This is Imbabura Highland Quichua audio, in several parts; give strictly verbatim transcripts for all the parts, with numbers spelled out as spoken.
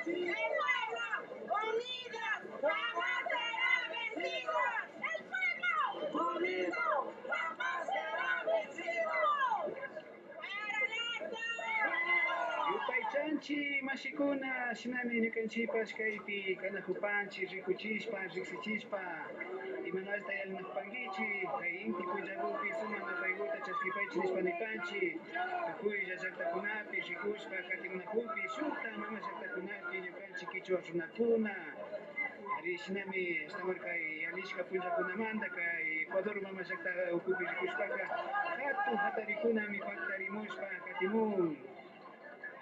El pueblo unido jamás será vencido. El pueblo unido jamás será vencido. Yupaychanchi, mashikuna, shinami ñukanchipash kaypi kanakupanchi, rikuchishpa, riksichishpa, imanallata yalinakupankichi, kay inti punllakupi sumak napaykuta chaskipaychi nishpa nipanchi, tukuylla llaktakunapi rikushpa katimunakupi, shukta mama llaktakunapi ñukanchi kichwa runakuna. Ari, shinami ashtawan kay yalishka punllakunamanta kay Ecuador mama llakta ukupi rikushpaka, hatun hatarikunami paktarimushpa katimun.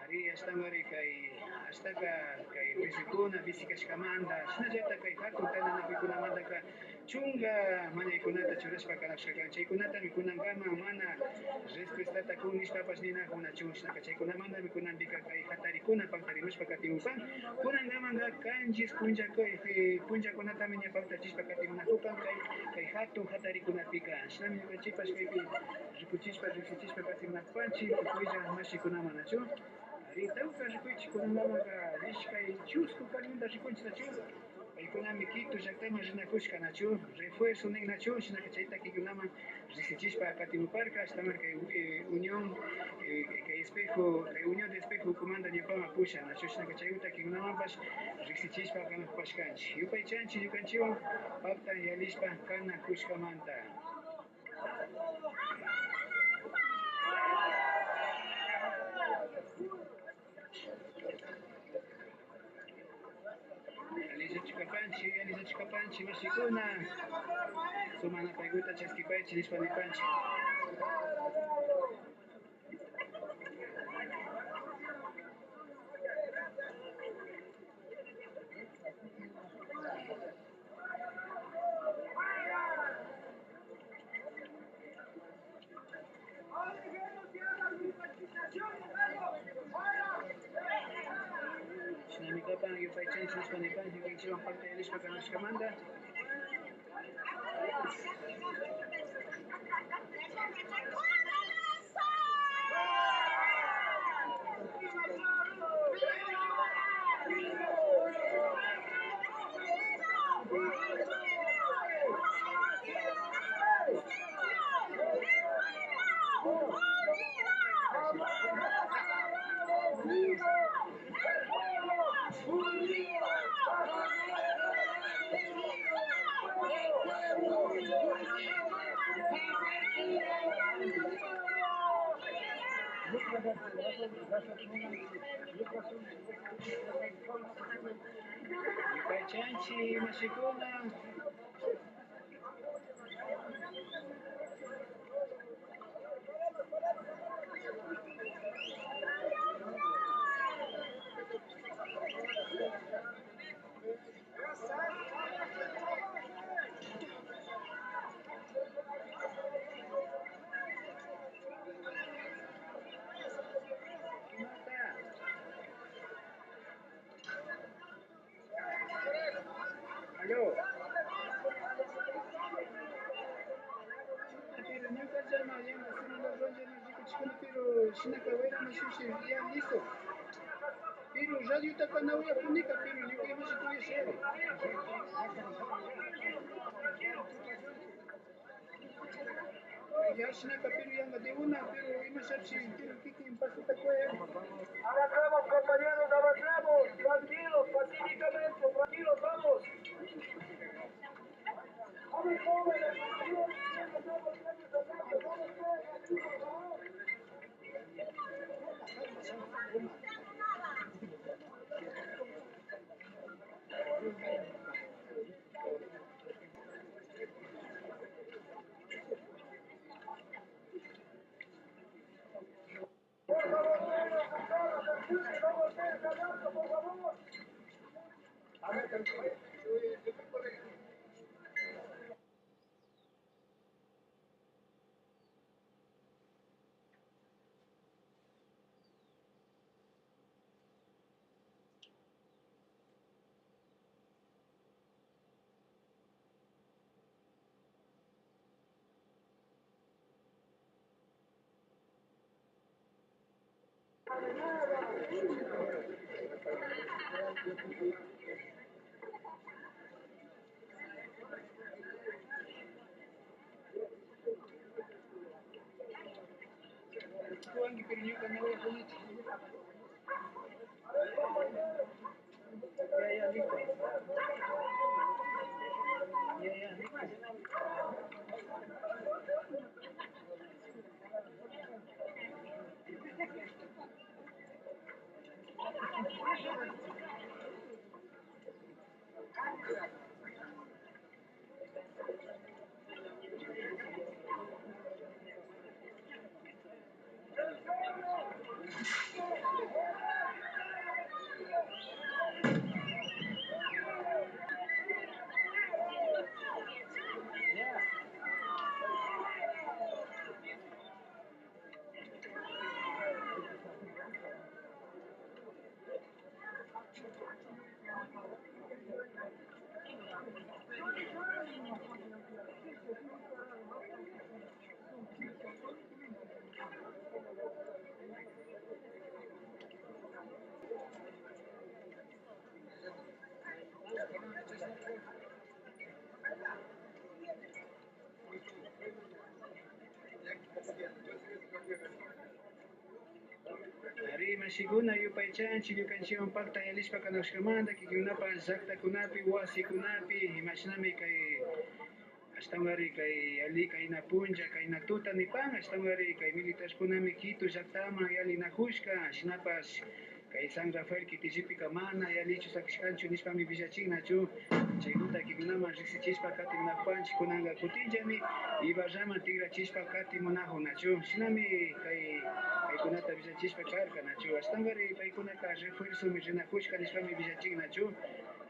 Ari, ashtawanri kay, ashtaka kay preciokuna bisi kashkamanta, shinallata kay hatun tantanakuykunamantaka chunka mañaykunata churashpa kanakushka kan. Chaykunatami kunankama mana respuestata kun nishpapash ninakunachu. Shinaka chaykunamantami kunanpika kay hatarikuna paktarimushpa katimupan. Kunankamanka kanchis punllaku-, eh, punllakunatami ña paktachishpa katimunakupan kay, kay hatun hatarikunapika. Shinami ñukanchipash kaypi rikuchishpa, riksichishpa katimunakupanchi, tukuylla mashikuna manachu. Ari, tawka rikuychi, kunankamanka ishkay chusku camión rikunchi nachu. Paykunami Quito llaktaman rinakushka nachu, refuerzo nin nachu, shinaka chay takikunaman riksichishpa katimuparka, ashtawan kay, eh, Unión, eh, kay Espejo, kay Unión de Espejo ukumanta ñawpaman pusha nachu, shinaka chay takikunamanpash riksichishpa kanakupashkanchi. Yupaychanchi ñukanchiwan pakta yalishpa kanakushkamanta. Yallichachikapanchi, yallichachikapanchi, mashikuna. Sumak napaykuta chaskipaychi, nishpa nipanchi. Shinami kapan, yupaychanchi nishpa nipanchi, ñukanchiwan pakta yalishpa kanashkamanta. Yupaychanchi, mashikuna. Aló. Pero ñuka llama, yanga, sino los dos ya no rikuchikuni, pero shinaka wayra mashishi, ya listo. Pero radiotaka na uyakunika, pero ñuka imashita uyashari. Ya shinaka, pero yanga de una, pero imashachi, pero kikin pasita kuya. Avancemos, compañeros, avancemos. Tranquilos, pacíficamente, tranquilos, vamos. Vamos, jóvenes. Ari, mashikuna, yupaychanchik ñukanchikwan pakta yalishpa kanakushkamanta, kikinkunapak llaktakunapi, wasikunapi, imashinami kay, ashtawankarin kay yalli, kayna punlla, kayna tuta nipan, ashtawankarin kay militarkunami Quito llaktaman yallinakushka, shinapash kay San Rafael Quitillipika mana yallichu sakishkanchu nishpami willachin nachu. Chaykunata kikinkunaman riksichishpa katimunakupanchik, kunanka kutinllami Ibarraman tikrachishpa katimunakun nachu. Shinami kay, kaykunata willachishpa karka nachu. Ashtawankarin paykunaka refuerzomi rinakushka nishpami willachin nachu.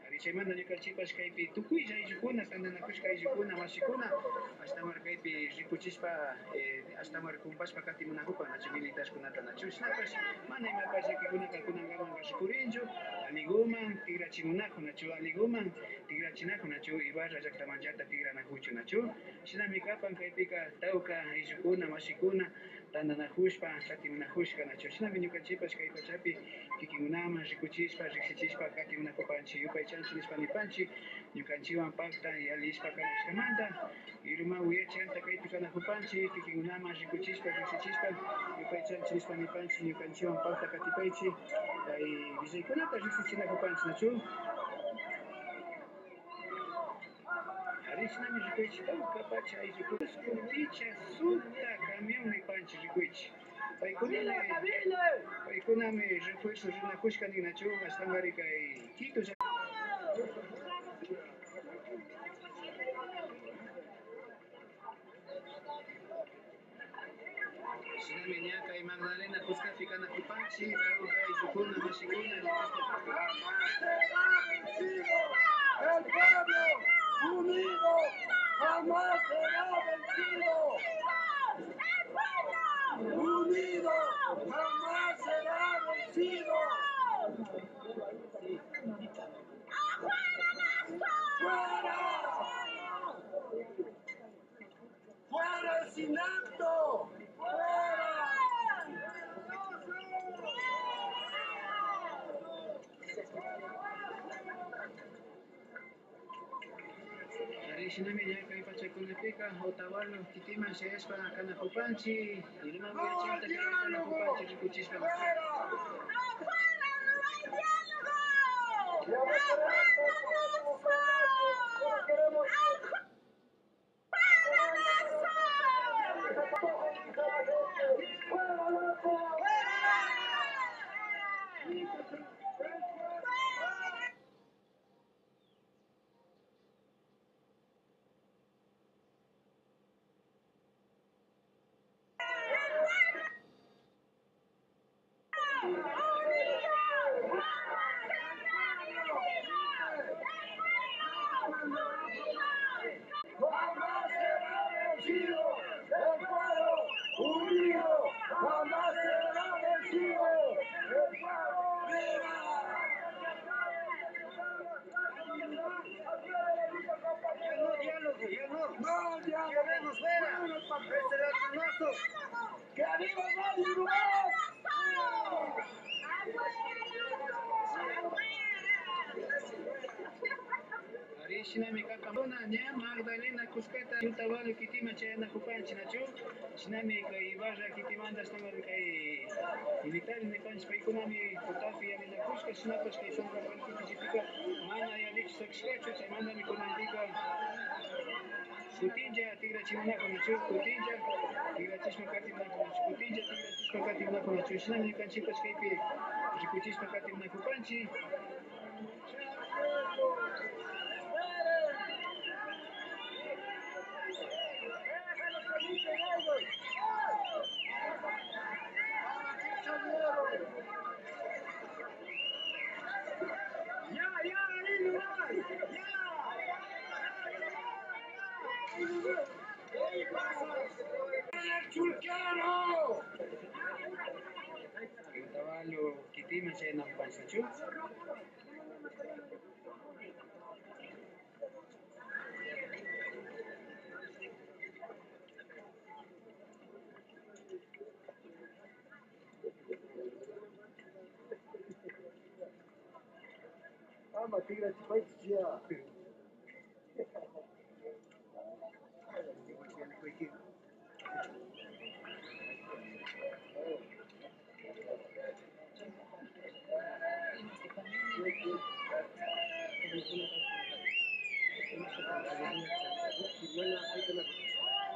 Ari, chaymanta ñukanchikpash kaypi tukuylla ayllukuna, tantanakushka ayllukuna, mashikuna, ashtawan kaypi rikuchishpa, eh, ashtawan kumpashpa katimunakupan nachu militarkunata nachu. Shinapash mana imapash llakikunaka kunankamanka rikurinchu, alliguman tikrachimunakun nachu, alliguman tikrachinakun nachu, Ibarra llaktamanllata tikranakuchun nachu. Shinami kapan kaypika tawka ayllukuna, mashikuna, tantanakushpa katimunakushka nachu. Shinami ñukanchikpash kay pachapi kikinkunaman rikuchishpa, riksichishpa katimunakupanchik, yupaychanchik nishpa nipanchik, ñukanchikwan pakta yallishpa kanakushkamanta. Iluman uyachanta kaypi kanakupanchik, kikinkunaman rikuchishpa, riksichishpa, yupaychanchik nishpa nipanchik, ñukanchikwan pakta katipaychik, kay willaykunata riksichinakupanchik nachu. Ari, shinami rikuychik, tawka pacha ayllukuna, picha suta camión nipanchik rikuychik. Paykunami, paykunami refuerzo rinakushka nin nachu, ashtawankarin kay Quito llak-, Shinami ña kay Magdalena kuskapi kanakupanchik, tawka ayllukuna, mashikuna. Jamás será vencido. El pueblo unido jamás será vencido. Unido jamás será vencido. ¡Fuera! ¡Fuera ese inepto! ¡Fuera! Ari, shinami ña kay pachakunapika Otavalo kitiman shayashpa kanakupanchik, Iluman uyachanta kanakupanchik rikuchishpa. Jamás será vencido. El pueblo unido jamás será vencido. El pueblo. ¡Viva! Ya no diálogo, ya no. No diálogo. Queremos fuera. Fuera el patrón. Este ladronazo. ¡Que viva Radio Uruguay! ¡Afuera! Shinami kaka Luna ña Magdalena kuskata Otavalo kitiman chayanakupanchik, nachu? Shinami kay Ibarra kitimanta ashtawan kay militares nipanchik, paykunami tutapi yallinakushka, shinapash kay San Rafael kitichipika mana yallichu sakishkachu, chaymantami kunanpika kutinlla tikrachimunaku, nachu? Kutinlla tikrachishpa katimunaku, nachu? Kutinlla tikrachishpa katimunaku, nachu? Shinami ñukanchikpash kaypi rikuchishpa katimunakupanchik. Ya, ya, ahí nomás, ya. Chulcano. Otavalo kitiman chayanakupanchik, nachu? Ama tikrachipaychik ya.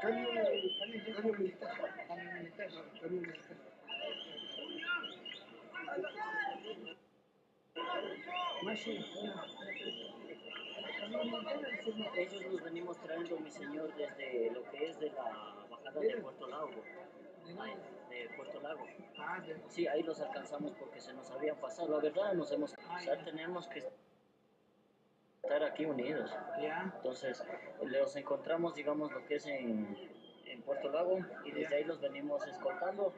Cambio, cambio militar. Cambio militar. Ellos los venimos trayendo, mi señor, desde lo que es de la bajada de Puerto Lago. Ay, de Puerto Lago. Ah, de Sí, ahí los alcanzamos porque se nos habían pasado. La verdad, nos hemos... Ah, ya. Tenemos que estar aquí unidos. Ya. Entonces, los encontramos, digamos, lo que es en, en Puerto Lago, y desde Ya. ahí los venimos escoltando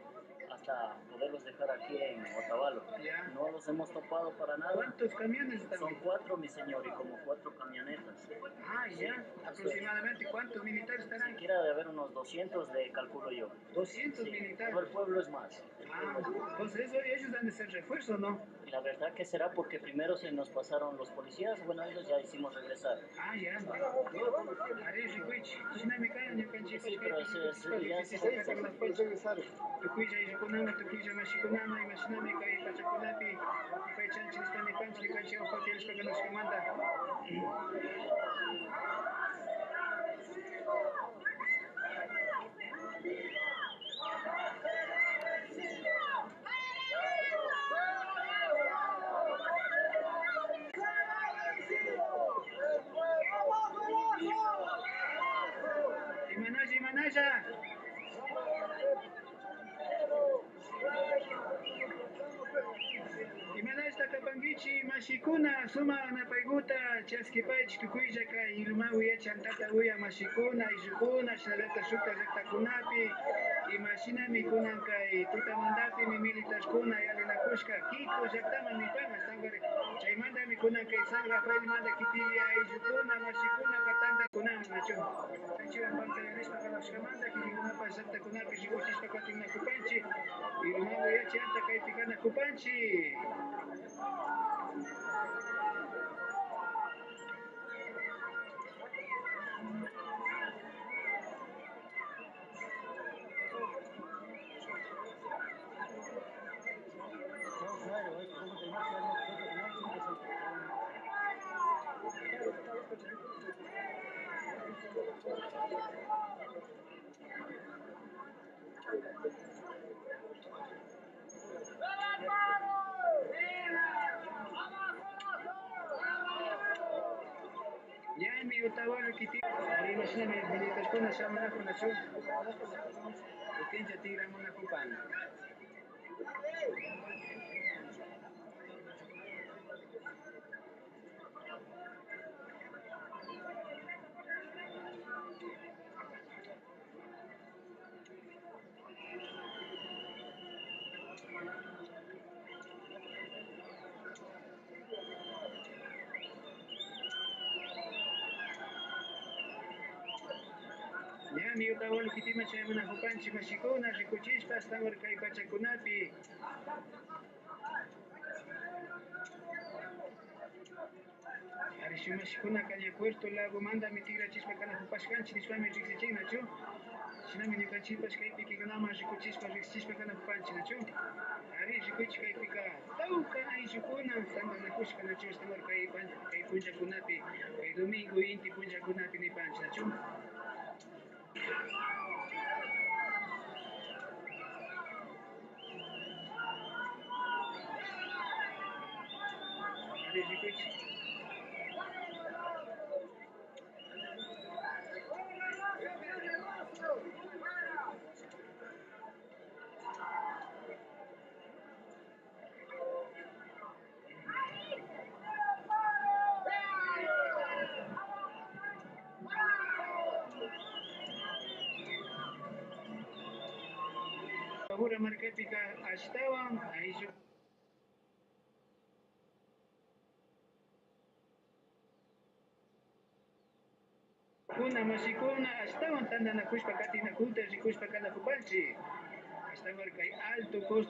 hasta poderlos dejar aquí en Otavalo. Ya. No los hemos topado para nada. ¿Cuántos camiones están Son ahí? cuatro, mi señor, y como cuatro camionetas. Ah, Sí, ya. así es. ¿Aproximadamente cuántos militares estarán? Siquiera de haber unos doscientos, de, calculo yo. Doscientos Sí, militares. Pero el pueblo es más. Ah, entonces eso, ellos han de ser refuerzo, ¿no? Y la verdad que será porque primero se nos pasaron los policías, bueno, ellos ya hicimos regresar. Ah, ya. Ari rikuchik, shinami kan, ñukanchik Sí, pero ese, ese ya se Tukuylla ayllukunaman, tukuylla mashikunama, imashinami kay pachakunapi, kay chanchis nipanchik, ñukanchik kutirishpa kanashkamanta. Imanalla, imanalla. Imanallata kapankichik, mashikuna, sumak napaykuta chaskipaychik tukuylla kay Ilumagui yachantata uyak mashikuna, ayllukuna, shinallata shuktak llaktakunapi. Imashinami kunan kay tutamantapimi militarkuna yallinakushka Quito llaktaman nipan, ashtawankari chaymantami kunan kay San Rafaelmanta kitilli ayllukuna, mashikuna, katanta kunan, nachu? Kaychiwan pantalla nishpa kanakushkamanta kikinkunapash llaktakunapi rikuchishpa katinnakupanchik. Ilumagui yachanta kaypi kanakupanchik. Ñami Otavalo kiti, ari imashinami militarkuna shamunakunachu, kutinlla tikramunakupan. Ñami Otavalo kitiman chayamanakupanchik mashikuna rikuchishpa ashtawan kay pachakunapi. Ari Mashikuna, kaña Puerto Lagomantami tikrachishpa kanakupashkanchik nishpami riksichin nachu. Shinami ñukanchikpash kaypi kikinkunaman rikuchishpa riksichishpa kanakupanchik nachu. Ari, rikuychik kaypika tawka ayllukuna tantanakushka nachu, ashtawankarin kay pan-, kay punllakunapi, kay domingo inti punllakunapi nipanchik nachu. Ari, rikuychik. Imbabura markapika ashtawan ayllu kuna mashikuna ashtawan tantanakushpa katinakuta rikushpa kanakupanchik. Ashtawan kay alto costo